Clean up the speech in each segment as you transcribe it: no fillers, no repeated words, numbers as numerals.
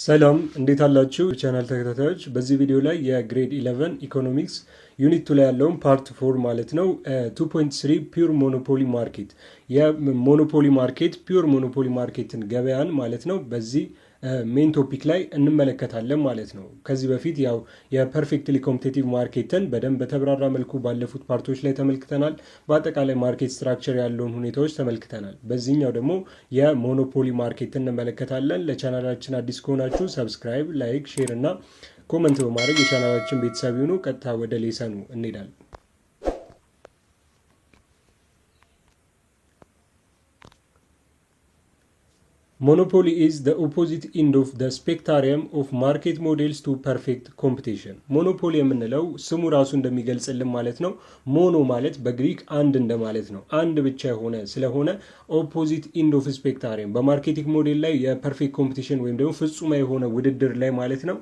ሰላም፣ እንዴት አላችሁ ቻናል ተከታታዮች? በዚህ ቪዲዮ ላይ የ grade 11 economics unit 2 ላይ ያለውን part 4 ማለት ነው 2.3 pure monopoly market፣ የ monopoly market፣ pure monopoly market ን ገበያን ማለት ነው በዚህ main topic ላይ እንመለከታለን ማለት ነው። ከዚህ በፊት ያው የ perfectly competitive market ን በደንብ በተብራራ መልኩ ባለፉት part ኦች ላይ ተመልክተናል። በአጠቃላይ market structure ያለውን ሁኔታዎች ተመልክተናል። በዚህኛው ደግሞ የ monopoly market እንመለከታለን። ለቻናላችን አዲስ ከሆናችሁ subscribe፣ like፣ share እና comment በማድረግ የቻናላችን ቤተሰብ ይሁኑ። ቀጥታ ወደ lesson ኡ እንሄዳለን። Monopoly is the opposite end of the spectrum of market models to perfect competition። Monopoly የምንለው ስሙ ራሱ እንደሚገልጽልን ማለት ነው፣ mono ማለት በግሪክ አንድ እንደማለት ነው። አንድ ብቻ የሆነ ስለሆነ opposite end of spectrum በ marketing model ላይ የ perfect competition ወይም ደግሞ ፍጹም የሆነ ውድድር ላይ ማለት ነው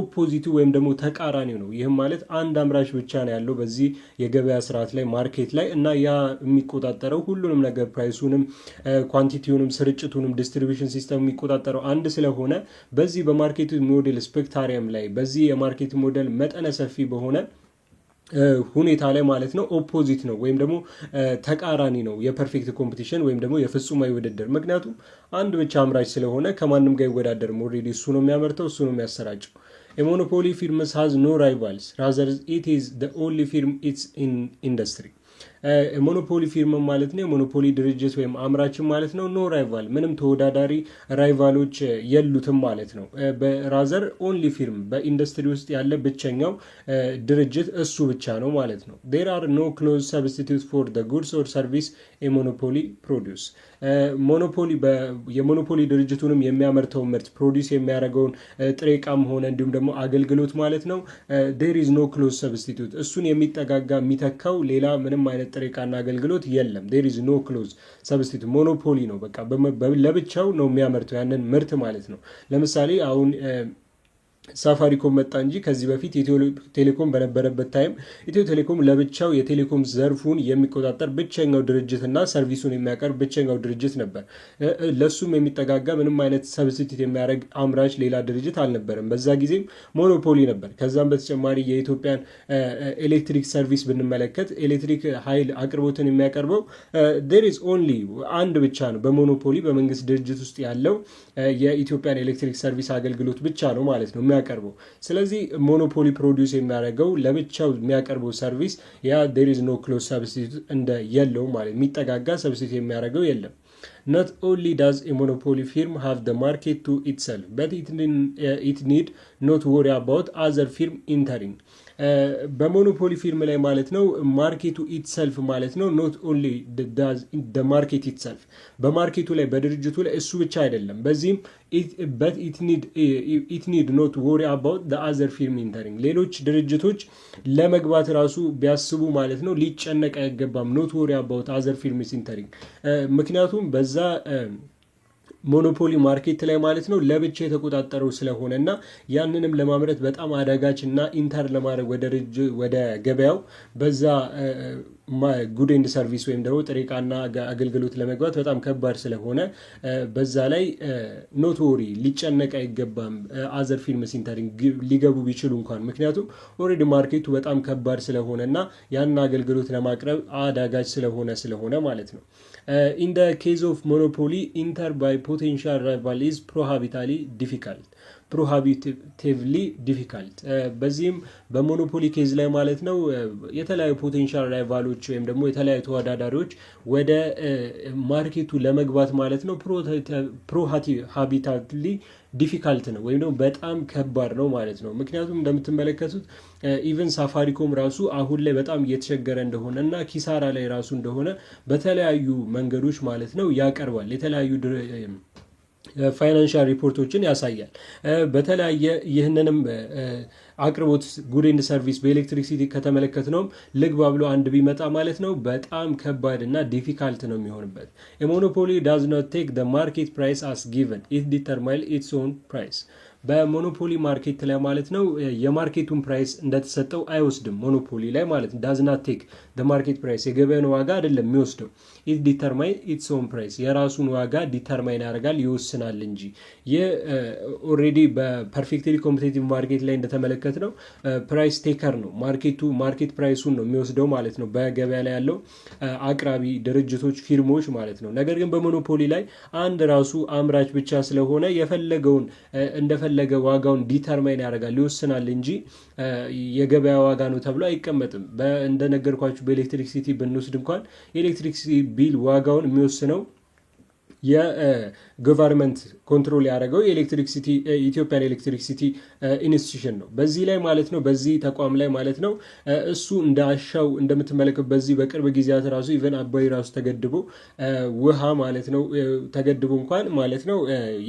opposite ኡ ወይም ደግሞ ተቃራኒው ነው። ይህም ማለት አንድ አምራች ብቻ ነው ያለው በዚህ የገበያ ስርዓት ላይ፣ market ላይ፣ እና ያ የሚቆጣጠረው ሁሉንም ነገር price ኡንም፣ quantity ውንም፣ ስርጭቱንም፣ distribution system የሚቆጣጠረው አንድ ስለሆነ በዚህ በ market model spectrum ላይ፣ በዚህ የ market model መጠነ ሰፊ በሆነ ሁኔታ ላይ ማለት ነው opposite ነው ወይም ደግሞ ተቃራኒ ነው የ perfect competition ወይም ደግሞ የፍጹማዊ ውድድር። ምክንያቱም አንድ ብቻ አምራች ስለሆነ ከማንም ጋር አይወዳደርም። Already እሱ ነው የሚያመርተው፣ እሱ ነው የሚያሰራጨው። A monopoly firms has no rivals, rather it is the only firm its in industry። Monopoly firm ማለት ነው የ monopoly ድርጅት ወይም አምራችን ማለት ነው። No rival፣ ምንም ተወዳዳሪ rival ኦች የሉትም ማለት ነው። በ rather only firm፣ በኢንዱስትሪ ውስጥ ያለ ብቸኛው ድርጅት እሱ ብቻ ነው ማለት ነው። There are no close substitute for the goods or service a monopoly produce። Monopoly የ monopoly ድርጅቱንም የሚያመርተውን ምርት፣ produce የሚያደርገውን ጥሬ ዕቃም ሆነ እንዲሁም ደግሞ አገልግሎት ማለት ነው፣ there is no close substitute፣ እሱን የሚጠጋጋ፣ የሚተካው ሌላ ምንም አይነት ጥሬ ዕቃና አገልግሎት የለም። There is no close substitute። Monopoly ነው። በቃ ለብቻው ነው የሚያመርተው ያንን ምርት ማለት ነው። ለምሳሌ አሁን ሳፋሪኮም መጣ እንጂ ከዚህ በፊት ኢትዮ ቴሌኮም በነበረበት time ኢትዮ ቴሌኮም ለብቻው የቴሌኮም ዘርፉን የሚቆጣጠር ብቸኛው ድርጅትና service ኡን የሚያቀርብ ብቸኛው ድርጅት ነበር። ለሱም የሚጠጋጋ፣ ምንም አይነት substitute የሚያደርግ አምራች ሌላ ድርጅት አልነበረም። በዛ ጊዜም monopoly ነበር። ከዛም በተጨማሪ የኢትዮጵያን ኤሌክትሪክ service ብንመለከት ኤሌክትሪክ ኃይል አቅርቦትን የሚያቀርበው there is only አንድ ብቻ ነው። በ monopoly በመንግስት ድርጅት ውስጥ ያለው የኢትዮጵያን ኤሌክትሪክ service አገልግሎት ብቻ ነው ማለት ነው የሚያቀርበው። ስለዚህ monopoly produce የሚያደርገው፣ ለብቻው የሚያቀርበው service ያ there is no close substitute እንደ የለውም ማለት፣ የሚጠጋጋ substitute የሚያደርገው የለም። Not only does a monopoly firm have the market to itself, but it need not worry about other firm entering። በ monopoly firm ላይ ማለት ነው market ኡ itself ማለት ነው፣ not only does market itself፣ በ market ኡ ላይ፣ በድርጅቱ ላይ እሱ ብቻ አይደለም። በዚህም but it need not worry about other firm entering። ሌሎች ድርጅቶች ለመግባት ራሱ ቢያስቡ ማለት ነው ሊጨነቅ አይገባም። Not worry about other firms entering፣ ምክንያቱም በዛ monopoly market ላይ ማለት ነው ለብቻ የተቆጣጠረው ስለሆነ እና ያንንም ለማምረት በጣም አዳጋች እና enter ለማድረግ ወደ ገበያው በዛ good and service ወይም ደግሞ ጥሬ ዕቃና አገልግሎት ለመግባት በጣም ከባድ ስለሆነ በዛ ላይ not worry፣ ሊጨነቅ አይገባም። Other firms entering ሊገቡ ቢችሉ እንኳን፣ ምክንያቱም already market ኡ በጣም ከባድ ስለሆነ እና ያንን አገልግሎት ለማቅረብ አዳጋች ስለሆነ ማለት ነው። In the case of monopoly, enter by potential rival is prohibitively difficult። በዚህም በ monopoly case ላይ ማለት ነው የተለያዩ potential rival ኦች ወይም ደግሞ የተለያዩ ተወዳዳሪዎች ወደ market ኡ ለመግባት ማለት ነው prohibitively difficult ነው ወይም ደግሞ በጣም ከባድ ነው ማለት ነው። ምክንያቱም እንደምትመለከቱት even ሳፋሪኮም ራሱ አሁን ላይ በጣም እየተቸገረ እንደሆነ እና ኪሳራ ላይ ራሱ እንደሆነ በተለያዩ መንገዶች ማለት ነው ያቀርባል፣ የተለያዩ financial ሪፖርቶችን ያሳያል። በተለያየ ይህንንም አቅርቦት good and service በ electricity ከተመለከትነውም ልግባ ብሎ አንድ ቢመጣ ማለት ነው በጣም ከባድ እና difficult ነው የሚሆንበት። Monopoly does not take the market price as given, it determine its own price። በ monopoly market ላይ ማለት ነው የ market ኡን price እንደተሰጠው አይወስድም። Monopoly ላይ ማለት ነው does not take market price፣ የገበያን ዋጋ አይደለም የሚወስደው። It determine its own price፣ የራሱን ዋጋ determine ያደርጋል፣ ይወስናል እንጂ። ይህ already በ perfectly competitive market ላይ እንደተመለከትነው price taker ነው። Market ኡ market price ኡን ነው የሚወስደው ማለት ነው፣ በገበያ ላይ ያለው አቅራቢ ድርጅቶች፣ firm ኦች ማለት ነው። ነገር ግን በ monopoly ላይ አንድ ራሱ አምራች ብቻ ስለሆነ የፈለገውን እንደፈለገ ዋጋውን determine ያደርጋል፣ ይወስናል እንጂ የገበያ ዋጋ ነው ተብሎ አይቀመጥም። እንደነገርኳችሁ በ electricity ብንወስድ እንኳን የ electricity bill ዋጋውን የሚወስነው የ government control ያደረገው የ electricity Ethiopian Electricity Institution ነው። በዚህ ላይ ማለት ነው፣ በዚህ ተቋም ላይ ማለት ነው፣ እሱ እንዳሻው እንደምትመለከቱ በዚህ በቅርብ ጊዜያት ራሱ even አባይ ራሱ ተገድቦ ውሃ ማለት ነው ተገድቦ እንኳን ማለት ነው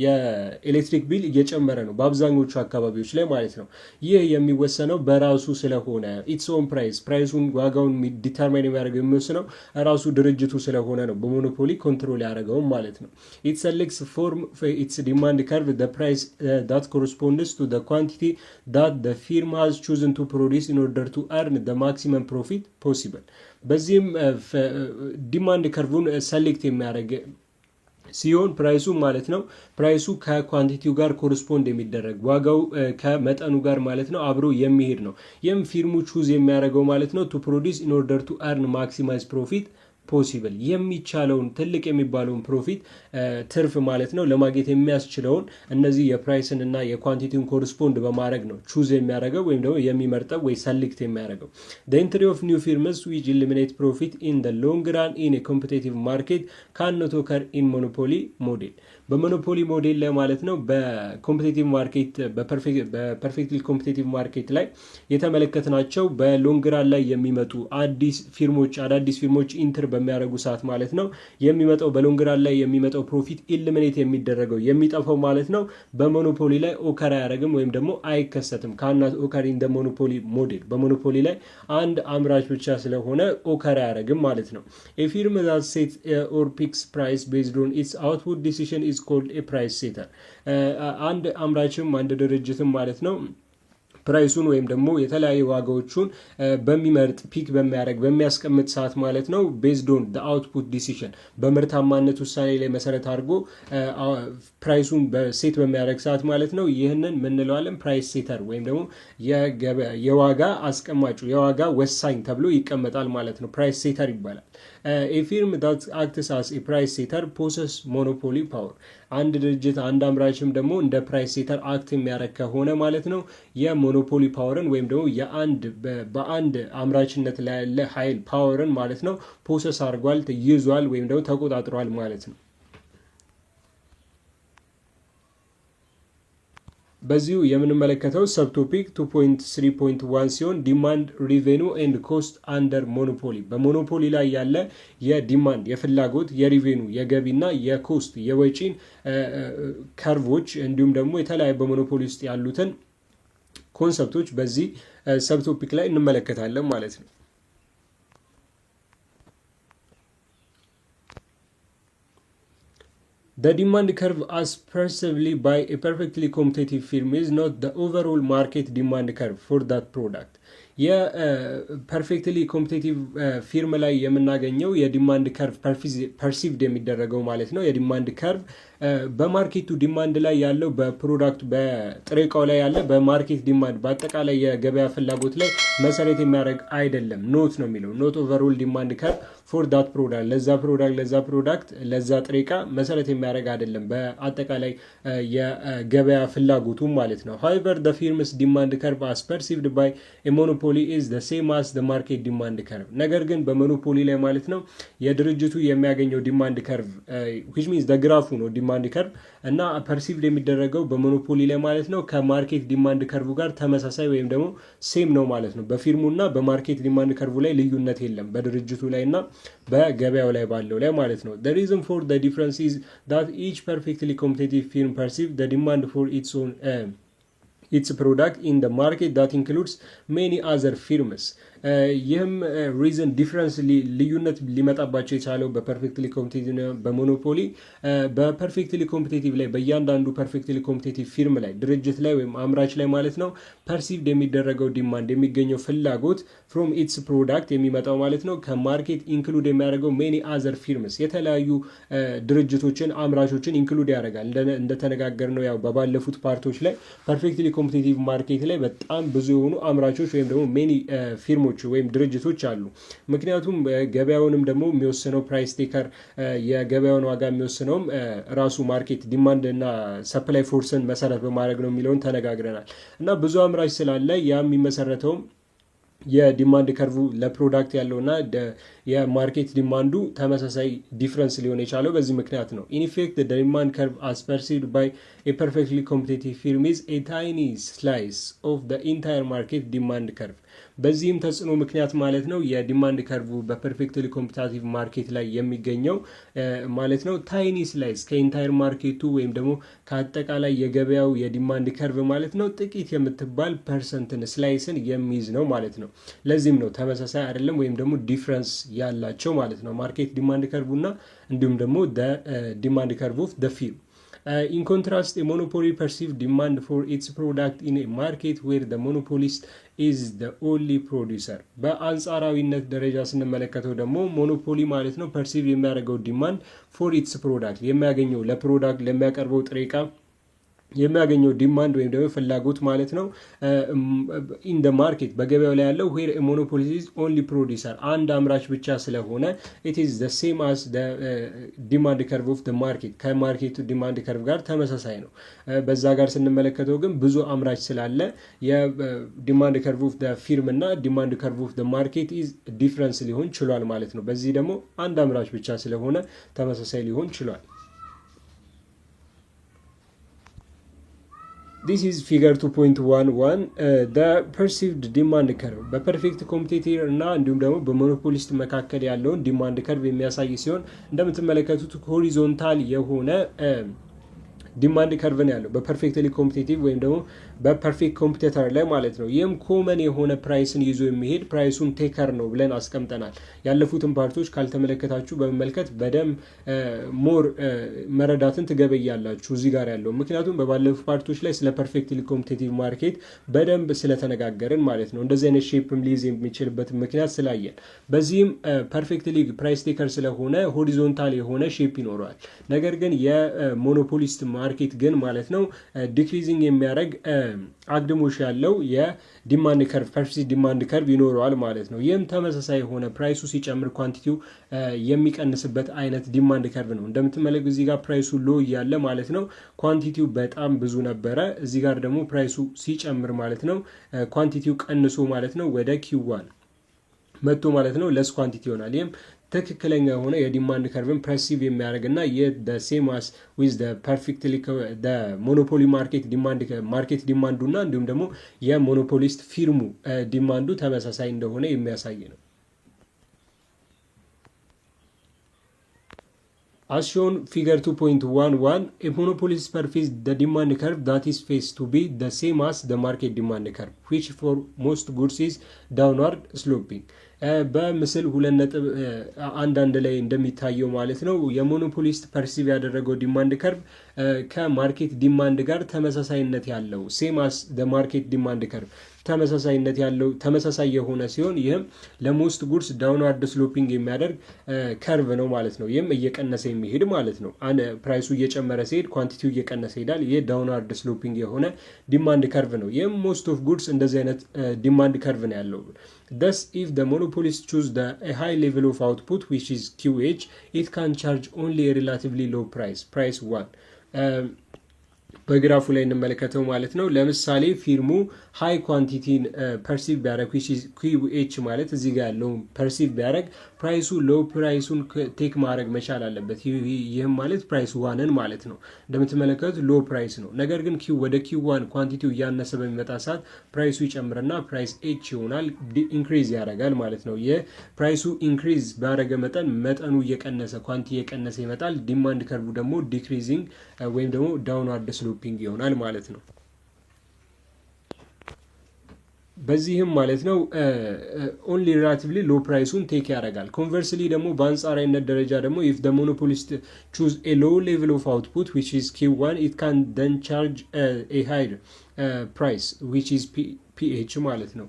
የኤሌክትሪክ bill እየጨመረ ነው በአብዛኞቹ አካባቢዎች ላይ ማለት ነው። ይህ የሚወሰነው በራሱ ስለሆነ its own price፣ price ኡን ዋጋውን determine የሚያደርገው፣ የሚወስነው ራሱ ድርጅቱ ስለሆነ ነው በ monopoly control ያደረገውም ማለት ነው። It selects from its demand curve the price that corresponds to the quantity that the firm has chosen to produce in order to earn the maximum profit possible። በዚህም demand curve ኡን select የሚያደርግ ሲሆን price ኡ ማለት ነው price ኡ ከ quantity ው ጋር correspond የሚደረግ፣ ዋጋው ከመጠኑ ጋር ማለት ነው አብሮ የሚሄድ ነው። ይህም firm ኡ choose የሚያደርገው ማለት ነው to produce in order to earn maximize profit possible፣ የሚቻለውን ትልቅ የሚባለውን profit፣ ትርፍ ማለት ነው፣ ለማግኘት የሚያስችለውን እነዚህ የ price ን እና የ quantity ውን correspond በማድረግ ነው choose የሚያደርገው ወይም ደግሞ የሚመርጠው ወይ select የሚያደርገው። Entry of new firms which eliminate profit in the long run in ኮምፒቴቲቭ ማርኬት ካኖት ኦከር ኢን ሞኖፖሊ ሞዴል። በሞኖፖሊ ሞዴል ላይ ማለት ነው በ competitive market፣ በ perfectly competitive market ላይ የተመለከትናቸው በ long run ላይ የሚመጡ አዲስ firm ኦች፣ አዳዲስ firm ኦች enter በሚያደርጉ ሰዓት ማለት ነው የሚመጣው፣ በ long run ላይ የሚመጣው profit eliminate የሚደረገው፣ የሚጠፋው ማለት ነው በ monopoly ላይ occur አያደርግም ወይም ደግሞ አይከሰትም። ካናት ኦከር ኢን ሞኖፖሊ ሞዴል። በ monopoly ላይ አንድ አምራች ብቻ ስለሆነ occur አያደርግም ማለት ነው። A firm that set or picks price based on its output decision is called a price setter። አንድ አምራችም አንድ ድርጅትም ማለት ነው price ኡን ወይም ደግሞ የተለያዩ ዋጋዎቹን በሚመርጥ፣ pick በሚያደርግ፣ በሚያስቀምጥ ሰዓት ማለት ነው based on output decision፣ በምርታማነት ውሳኔ ላይ መሰረት አድርጎ price ኡን set በሚያደርግ ሰዓት ማለት ነው ይህንን ምንለዋለን? Price setter ወይም ደግሞ የዋጋ አስቀማጩ፣ የዋጋ ወሳኝ ተብሎ ይቀመጣል ማለት ነው። Price setter ይባላል። A firm that acts as a price setter possess monopoly power። አንድ ድርጅት፣ አንድ አምራችም ደግሞ እንደ price setter act የሚያደርግ ከሆነ ማለት ነው የ monopoly power ን ወይም ደግሞ የአንድ በአንድ አምራችነት ላይ ያለ ኃይል power ን ማለት ነው possess አድርጓል፣ ይዟል ወይም ደግሞ ተቆጣጥሯል ማለት ነው። በዚሁ የምንመለከተው subtopic 2.3.1 ሲሆን demand, revenue and cost under monopoly፣ በ monopoly ላይ ያለ የ demand የፍላጎት፣ የ revenue የገቢና የ cost የወጪን curve ኦች እንዲሁም ደግሞ የተለያዩ በ monopoly ውስጥ ያሉትን concept ኦች በዚህ subtopic ላይ እንመለከታለን ማለት ነው። The demand curve as perceived by a perfectly competitive firm is not the overall market demand curve for that product። የ perfectly competitive firm ላይ የምናገኘው የ demand curve perceived የሚደረገው ማለት ነው። የ demand curve በ market ኡ demand ላይ ያለው፣ በ product በጥሬ እቃው ላይ ያለ፣ በ market demand በአጠቃላይ የገበያ ፍላጎት ላይ መሰረት የሚያደርግ አይደለም። Not ነው የሚለው፣ not overall demand curve for that product፣ ለዛ product ለዛ ጥሬ እቃ መሰረት የሚያደርግ አይደለም በአጠቃላይ የገበያ ፍላጎቱ ማለት ነው። However, the firm's demand curve as perceived by monopoly is the same as the market demand curve። ነገር ግን በ monopoly ላይ ማለት ነው የድርጅቱ የሚያገኘው demand curve, which means the graph ኡ ነው demand curve እና perceived የሚደረገው በ monopoly ላይ ማለት ነው ከ market demand curve ጋር ተመሳሳይ ወይም ደግሞ same ነው ማለት ነው። በ firm ኡ እና በ market demand curve ላይ ልዩነት የለም፣ በድርጅቱ ላይ እና በገበያው ላይ ባለው ላይ ማለት ነው። The reason for the difference is that each perfectly competitive firm perceive the demand for its own Its product in the market that includes many other firms። ይህም reason difference ልዩነት ሊመጣባቸው የቻለው በ perfectly competitive፣ በ monopoly፣ በ perfectly competitive ላይ በእያንዳንዱ perfectly competitive firm ላይ፣ ድርጅት ላይ ወይም አምራች ላይ ማለት ነው፣ perceived የሚደረገው demand፣ የሚገኘው ፍላጎት from its product የሚመጣው ማለት ነው ከ market include የሚያደርገው many other firms፣ የተለያዩ ድርጅቶችን፣ አምራቾችን include ያደርጋል። እንደተነጋገርነው ያው በባለፉት part ኦች ላይ perfectly competitive market ላይ በጣም ብዙ የሆኑ አምራቾች ወይም ደግሞ many firm ኦች ወይም ድርጅቶች አሉ። ምክንያቱም ገበያውንም ደግሞ የሚወስነው price taker፣ የገበያውን ዋጋ የሚወስነውም ራሱ market demand እና supply force ን መሰረት በማድረግ ነው የሚለውን ተነጋግረናል። እና ብዙ አምራች ስላለ ያ የሚመሰረተውም የ demand curve ለ product ያለውና የ market demand ኡ ተመሳሳይ difference ሊሆን የቻለው በዚህ ምክንያት ነው። In effect, demand curve as perceived by a perfectly competitive firm is a tiny slice of the entire market demand curve። በዚህም ተጽዕኖ ምክንያት ማለት ነው የ demand curve በ perfectly competitive market ላይ የሚገኘው ማለት ነው tiny slice ከ entire market ኡ ወይም ደግሞ ከአጠቃላይ የገበያው የ demand curve ማለት ነው ጥቂት የምትባል percent ን፣ slice ን የሚይዝ ነው ማለት ነው። ለዚህም ነው ተመሳሳይ አይደለም ወይም ደግሞ difference ያላቸው ማለት ነው market demand curve እና እንዲሁም ደግሞ demand curve of the firm። In contrast, a monopoly perceived demand for its product in a market where the monopolist is the only producer። በአንጻራዊነት ደረጃ ስንመለከተው ደግሞ monopoly ማለት ነው perceive የሚያደርገው demand for its product፣ የሚያገኘው ለ product ለሚያቀርበው ጥሬ ዕቃ የሚያገኘው demand ወይም ደግሞ ፍላጎት ማለት ነው in the market፣ በገበያው ላይ ያለው where monopoly is only producer፣ አንድ አምራች ብቻ ስለሆነ it is the same as demand curve of market፣ ከ market ኡ demand curve ጋር ተመሳሳይ ነው። በዛ ጋር ስንመለከተው ግን ብዙ አምራች ስላለ የ demand curve of firm እና demand curve of market is difference ሊሆን ችሏል ማለት ነው። በዚህ ደግሞ አንድ አምራች ብቻ ስለሆነ ተመሳሳይ ሊሆን ችሏል። This is figure 2.11, the perceived demand curve በ perfect competitor እና እንዲሁም ደግሞ በ monopolist መካከል ያለውን demand curve የሚያሳይ ሲሆን እንደምትመለከቱት horizontal የሆነ demand curve ነው ያለው በ perfectly competitive ወይም ደግሞ በ perfect competitor ላይ ማለት ነው። ይህም common የሆነ price ን ይዞ የሚሄድ price ኡን taker ነው ብለን አስቀምጠናል። ያለፉትን part ኦች ካልተመለከታችሁ በመመልከት በደንብ more መረዳትን ትገበያላችሁ እዚህ ጋር ያለው፣ ምክንያቱም በባለፉት part ኦች ላይ ስለ perfectly competitive market በደንብ ስለተነጋገርን ማለት ነው። እንደዚህ አይነት shape ም ሊይዝ የሚችልበት ምክንያት ስላየን፣ በዚህም perfectly price taker ስለሆነ horizontal የሆነ shape ይኖረዋል። ነገር ግን የ monopolist market ግን ማለት ነው decreasing የሚያደርግ አግድሞሽ ያለው የ demand curve፣ perceived demand curve ይኖረዋል ማለት ነው። ይህም ተመሳሳይ የሆነ price ኡ ሲጨምር quantity ው የሚቀንስበት አይነት demand curve ነው። እንደምትመለከቱ እዚህ ጋር price ኡ low እያለ ማለት ነው quantity ው በጣም ብዙ ነበረ። እዚህ ጋር ደግሞ price ኡ ሲጨምር ማለት ነው quantity ው ቀንሶ ማለት ነው ወደ Q one መጥቶ ማለት ነው less quantity ይሆናል። ይህም ትክክለኛ የሆነ የ demand curve ን perceive የሚያደርግ እና same as with perfectly monopoly market demand፣ market demand ኡ እና እንዲሁም ደግሞ የ monopolist firm ኡ demand ኡ ተመሳሳይ እንደሆነ የሚያሳይ ነው። As shown figure 2.11, a monopolist perceives the demand curve that is faced to be the same as the market demand curve, which for most goods is downward sloping. በምስል 2.11 ላይ እንደሚታየው ማለት ነው የ monopolist perceive ያደረገው demand curve ከ market demand ጋር ተመሳሳይነት ያለው፣ same as the market demand curve ተመሳሳይነት ያለው፣ ተመሳሳይ የሆነ ሲሆን ይህም ለ most goods downward sloping የሚያደርግ curve ነው ማለት ነው። ይህም እየቀነሰ የሚሄድ ማለት ነው። Price ኡ እየጨመረ ሲሄድ quantity ው እየቀነሰ ይሄዳል። ይህ downward sloping የሆነ demand curve ነው። ይህም most of goods እንደዚህ አይነት demand curve ነው ያለው። Thus, if the monopolist choose the a high level of output, which is QH, it can charge only a relatively low price, price 1። በግራፉ ላይ እንመለከተው ማለት ነው። ለምሳሌ firm ኡ high quantity ን perceive ቢያደረግ፣ QH ማለት እዚህ ጋር ያለውን perceive ቢያደረግ price ኡ low price ኡን take ማድረግ መቻል አለበት። ይህም ማለት price one ን ማለት ነው። እንደምትመለከቱት low price ነው። ነገር ግን Q ወደ Q one quantity ው እያነሰ በሚመጣ ሰዓት price ኡ ይጨምርና price H ይሆናል፣ increase ያደርጋል ማለት ነው። የ price ኡ increase ባደረገ መጠን መጠኑ እየቀነሰ፣ quantity እየቀነሰ ይመጣል። Demand curve ኡ ደግሞ decreasing ወይም ደግሞ downward sloping ይሆናል ማለት ነው። በዚህም ማለት ነው only relatively low price ኡን take ያደርጋል። Conversely ደግሞ በአንጻራዊነት ደረጃ ደግሞ if the monopolist choose a low level of output, which is Q1, it can then charge a higher price, which is PH ማለት ነው።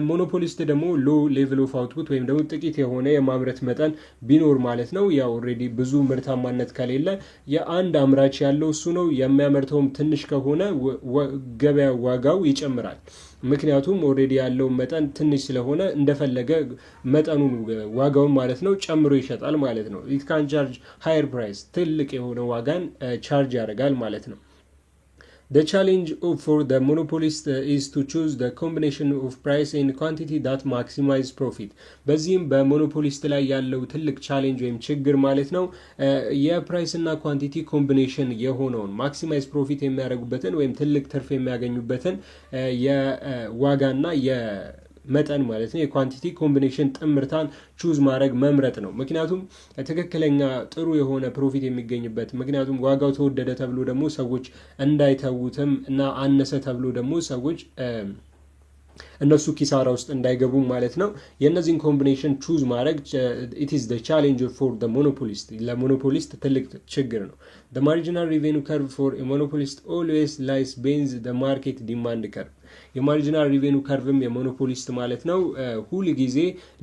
Monopolist ደግሞ low level of output ወይም ደግሞ ጥቂት የሆነ የማምረት መጠን ቢኖር ማለት ነው፣ ያው already ብዙ ምርታማነት ከሌለ የአንድ አምራች ያለው እሱ ነው፣ የሚያመርተውም ትንሽ ከሆነ ገበያ ዋጋው ይጨምራል። ምክንያቱም already ያለውን መጠን ትንሽ ስለሆነ እንደፈለገ መጠኑን ዋጋውን ማለት ነው ጨምሮ ይሸጣል ማለት ነው። It can charge higher price፣ ትልቅ የሆነ ዋጋን charge ያደርጋል ማለት ነው። The challenge for the monopolist is to choose the combination of price and quantity that maximize profit። በዚህም በ monopolist ላይ ያለው ትልቅ challenge ወይም ችግር ማለት ነው የ price እና quantity combination የሆነውን maximize profit የሚያደርጉበትን ወይም ትልቅ ትርፍ የሚያገኙበትን የዋጋና መጠን ማለት ነው የ quantity combination ጥምርታን choose ማድረግ መምረጥ ነው። ምክንያቱም ትክክለኛ ጥሩ የሆነ profit የሚገኝበት፣ ምክንያቱም ዋጋው ተወደደ ተብሎ ደግሞ ሰዎች እንዳይተዉትም እና አነሰ ተብሎ ደግሞ ሰዎች እነሱ ኪሳራ ውስጥ እንዳይገቡ ማለት ነው። የእነዚህን combination choose ማድረግ it is the challenge for the monopolist፣ ለ monopolist ትልቅ ችግር ነው። The marginal revenue curve for monopolist always lies beneath the market demand curve። የ marginal revenue curve ም የ monopolist ማለት ነው ሁል ጊዜ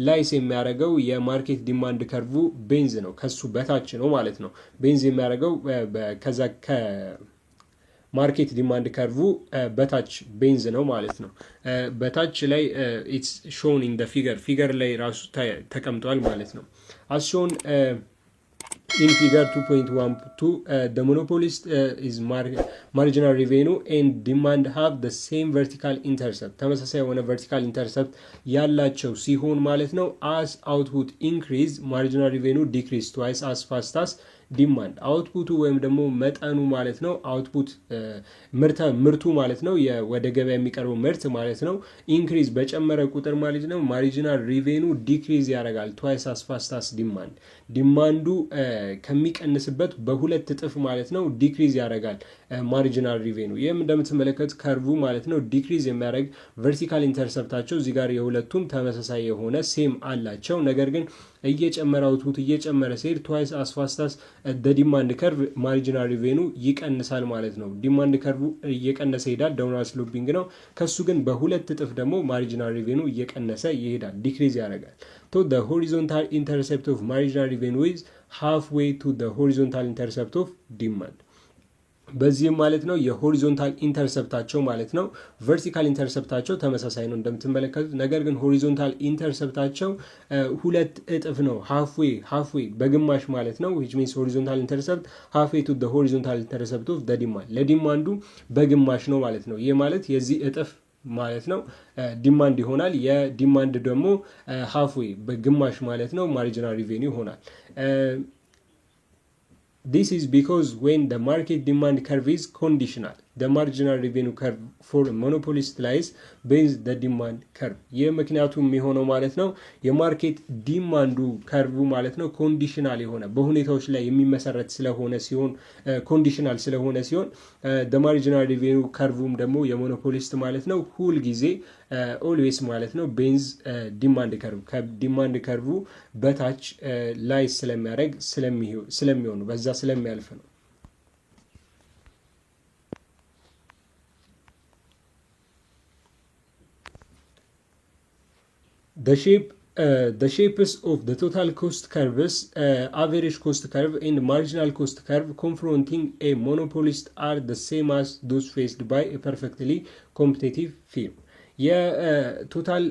lies የሚያደርገው የ market demand curve beneath ነው፣ ከሱ በታች ነው ማለት ነው። Beneath የሚያደርገው ከዛ ከ market demand curve በታች beneath ነው ማለት ነው። በታች ላይ it's shown in figure፣ figure ላይ ራሱ ተቀምጧል ማለት ነው። As shown in figure 2.12, the monopolist is marginal revenue and demand have the same vertical intercept፣ ተመሳሳይ የሆነ vertical intercept ያላቸው ሲሆን ማለት ነው። As output increase, marginal revenue decrease twice as fast as demand። Output ኡ ወይም ደግሞ መጠኑ ማለት ነው፣ output ምርቱ ማለት ነው፣ ወደ ገበያ የሚቀርበው ምርት ማለት ነው፣ increase በጨመረ ቁጥር ማለት ነው marginal revenue decrease ያደርጋል twice as fast as demand። Demand ኡ ከሚቀንስበት በሁለት እጥፍ ማለት ነው decrease ያደርጋል marginal revenue። ይህም እንደምትመለከት curve ኡ ማለት ነው decrease የሚያደርግ vertical intercept ኣቸው እዚህ ጋር የሁለቱም ተመሳሳይ የሆነ same አላቸው። ነገር ግን እየጨመረ output እየጨመረ ሲሄድ twice as fast as demand curve marginal revenue ይቀንሳል ማለት ነው። Demand curve እየቀነሰ ይሄዳል፣ downward sloping ነው። ከሱ ግን በሁለት እጥፍ ደግሞ marginal revenue እየቀነሰ ይሄዳል፣ decrease ያደርጋል። So the horizontal intercept of marginal revenue is halfway to the horizontal intercept of demand። በዚህም ማለት ነው የ horizontal intercept ኣቸው ማለት ነው vertical intercept ኣቸው ተመሳሳይ ነው እንደምትመለከቱት። ነገር ግን horizontal intercept ኣቸው ሁለት እጥፍ ነው። Halfway በግማሽ ማለት ነው፣ which means horizontal intercept halfway to horizontal intercept of demand፣ ለ demand ኡ በግማሽ ነው ማለት ነው። ይህ ማለት የዚህ እጥፍ ማለት ነው demand ይሆናል። የ demand ደግሞ halfway በግማሽ ማለት ነው marginal revenue ይሆናል። This is because when the market demand curve is conditional, the marginal revenue curve for a monopolist lies beneath the demand curve። ይህ ምክንያቱ የሚሆነው ማለት ነው የ market demand ኡ curve ማለት ነው conditional የሆነ በሁኔታዎች ላይ የሚመሰረት ስለሆነ ሲሆን፣ conditional ስለሆነ ሲሆን the marginal revenue curve ም ደግሞ የ monopolist ማለት ነው ሁል ጊዜ always ማለት ነው beneath demand curve፣ ከ demand curve በታች ላይ ስለሚያደርግ ስለሚሆኑ በዛ ስለሚያልፍ ነው። The shapes of the total cost curves, average cost curve and marginal cost curve confronting a monopolist are the same as those faced by a perfectly competitive firm። የ total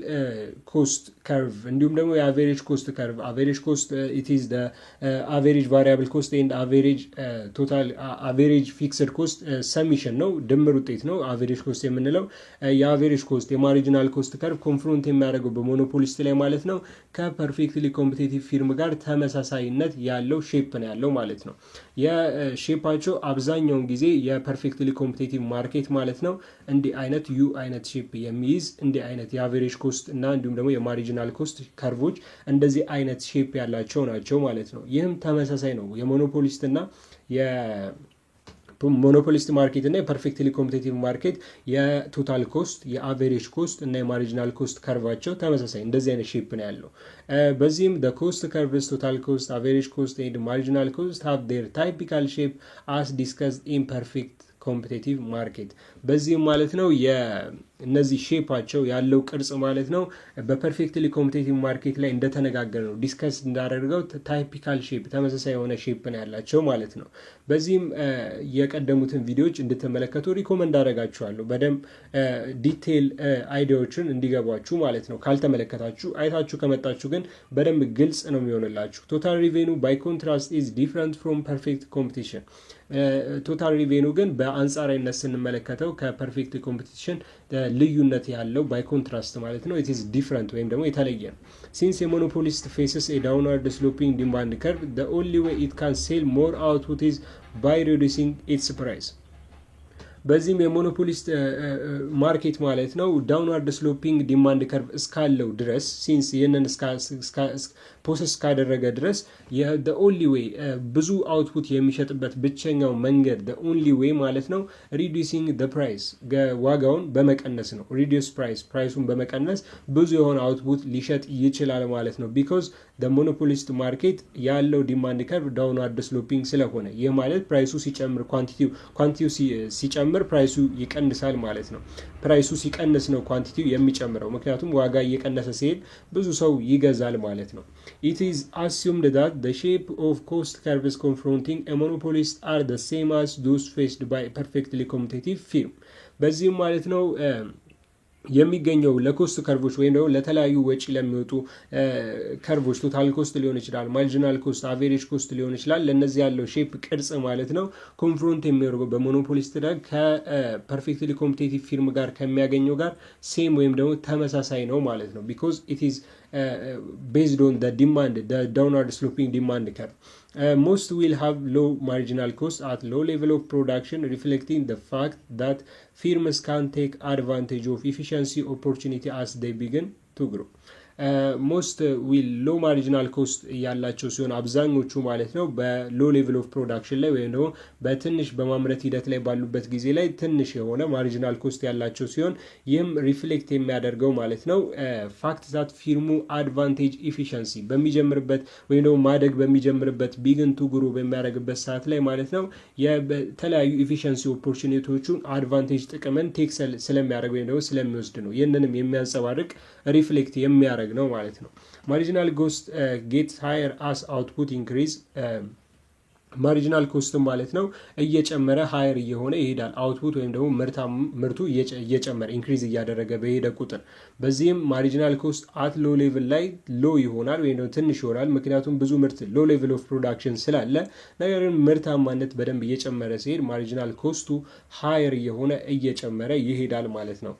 cost curve እንዲሁም ደግሞ የ average cost curve፣ average cost, it is average variable cost and average total average fixed cost summation ነው፣ ድምር ውጤት ነው። Average cost የምንለው የ average cost የ marginal cost curve confront የሚያደርገው በ monopolist ላይ ማለት ነው ከ perfectly competitive firm ጋር ተመሳሳይነት ያለው shape ነው ያለው ማለት ነው። የ shape ኣቸው አብዛኛውን ጊዜ የ perfectly competitive market ማለት ነው እንዲህ አይነት U አይነት shape የሚይዝ፣ እንዲህ አይነት የ average cost እና እንዲሁም ደግሞ የ marginal cost curve ኦች እንደዚህ አይነት shape ያላቸው ናቸው ማለት ነው። ይህም ተመሳሳይ ነው የ monopolist እና የ Monopolist market እና የ perfectly competitive market የ total cost፣ የ average cost እና የ marginal cost curve ኣቸው ተመሳሳይ እንደዚህ አይነት shape ነው ያለው። በዚህም the cost curves, total cost, average cost and marginal cost, have their typical shape as discussed in perfect competitive market። በዚህም ማለት ነው የእነዚህ shape ኣቸው ያለው ቅርጽ ማለት ነው በ perfectly competitive market ላይ እንደተነጋገርነው፣ discuss እንዳደረግነው typical shape፣ ተመሳሳይ የሆነ shape ነው ያላቸው ማለት ነው። በዚህም የቀደሙትን ቪዲዮዎች እንድትመለከቱ recommend አደርጋችኋለሁ፣ በደንብ detail idea ዎችን እንዲገቧችሁ ማለት ነው። ካልተመለከታችሁ፣ አይታችሁ ከመጣችሁ ግን በደንብ ግልጽ ነው የሚሆንላችሁ። Total revenue, by contrast, is different from perfect competition። Total revenue ግን በአንጻራዊነት ስንመለከተው ከ perfect competition ልዩነት ያለው፣ by contrast ማለት ነው፣ it is different ወይም ደግሞ የተለየ ነው። Since a monopolist faces a downward sloping demand curve, the only way it can sell more output is by reducing its price። በዚህም የ monopolist market ማለት ነው downward sloping demand curve እስካለው ድረስ፣ since ይህንን possess እስካደረገ ድረስ፣ only way ብዙ output የሚሸጥበት ብቸኛው መንገድ፣ only way ማለት ነው፣ reducing price፣ ዋጋውን በመቀነስ ነው። Reduce price፣ price ኡን በመቀነስ ብዙ የሆነ output ሊሸጥ ይችላል ማለት ነው። Because monopolist market ያለው demand curve downward sloping ስለሆነ፣ ይህ ማለት price ኡ ሲጨምር quantity ው ሲጨምር price ኡ ይቀንሳል ማለት ነው። Price ኡ ሲቀንስ ነው quantity ው የሚጨምረው፣ ምክንያቱም ዋጋ እየቀነሰ ሲሄድ ብዙ ሰው ይገዛል ማለት ነው። It is assumed that the shape of cost curves confronting a monopolist are the same as those faced by perfectly competitive firm። በዚህም ማለት ነው የሚገኘው ለ cost curve ኦች ወይም ደግሞ ለተለያዩ ወጪ ለሚወጡ curve ኦች፣ total cost ሊሆን ይችላል፣ marginal cost፣ average cost ሊሆን ይችላል። ለእነዚህ ያለው shape ቅርጽ ማለት ነው confront የሚያደርገው በ monopolist ላይ ከ perfectly competitive firm ጋር ከሚያገኘው ጋር same ወይም ደግሞ ተመሳሳይ ነው ማለት ነው። Because it is based on demand, downward sloping demand curve. Most will have low marginal cost at low level of production, reflecting the fact that firms can take advantage of efficiency opportunity as they begin to grow. Most will low marginal cost ያላቸው ሲሆን አብዛኞቹ ማለት ነው በ low level of production ላይ ወይም ደግሞ በትንሽ በማምረት ሂደት ላይ ባሉበት ጊዜ ላይ ትንሽ የሆነ marginal cost ያላቸው ሲሆን ይህም reflect የሚያደርገው ማለት ነው fact that firm ኡ advantage efficiency በሚጀምርበት ወይም ደግሞ ማደግ በሚጀምርበት፣ begin to grow በሚያደርግበት ሰዓት ላይ ማለት ነው የተለያዩ efficiency opportunity ዎቹን advantage ጥቅምን take ስለሚያደርግ ወይም ደግሞ ስለሚወስድ ነው። ይህንንም የሚያንጸባርቅ፣ reflect የሚያደርግ ነው ማለት ነው። Marginal cost gets higher as output increase። Marginal cost ም ማለት ነው እየጨመረ higher እየሆነ ይሄዳል። Output ወይም ደግሞ ምርቱ እየጨመረ፣ increase እያደረገ በሄደ ቁጥር፣ በዚህም marginal cost at low level ላይ low ይሆናል ወይም ደግሞ ትንሽ ይሆናል። ምክንያቱም ብዙ ምርት፣ low level of production ስላለ። ነገር ግን ምርታማነት በደንብ እየጨመረ ሲሄድ marginal cost ኡ higher እየሆነ፣ እየጨመረ ይሄዳል ማለት ነው።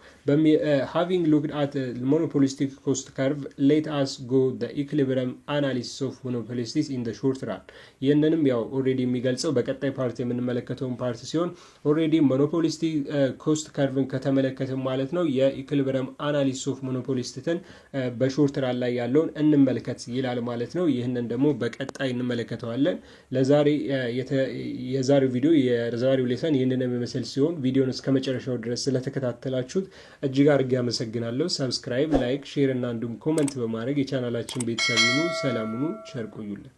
Having looked at monopolistic cost curve, let us go equilibrium analysis of monopolists in short run። ይህንንም ያው already የሚገልጸው በቀጣይ part የምንመለከተውን part ሲሆን already monopolistic cost curve ን ከተመለከትን ማለት ነው የ equilibrium analysis of monopolist ን በ short run ላይ ያለውን እንመልከት ይላል ማለት ነው። ይህንን ደግሞ በቀጣይ እንመለከተዋለን። ለዛሬ የዛሬው ቪዲዮ፣ የዛሬው lesson ይህንን የሚመስል ሲሆን ቪዲዮን እስከ መጨረሻው ድረስ ስለተከታተላችሁት እጅግ አድርጌ አመሰግናለሁ። Subscribe፣ like፣ share እና እንዲሁም comment በማድረግ የቻናላችን ቤተሰብ ይሁኑ። ሰላም ሁኑ። ቸር ቆዩልን።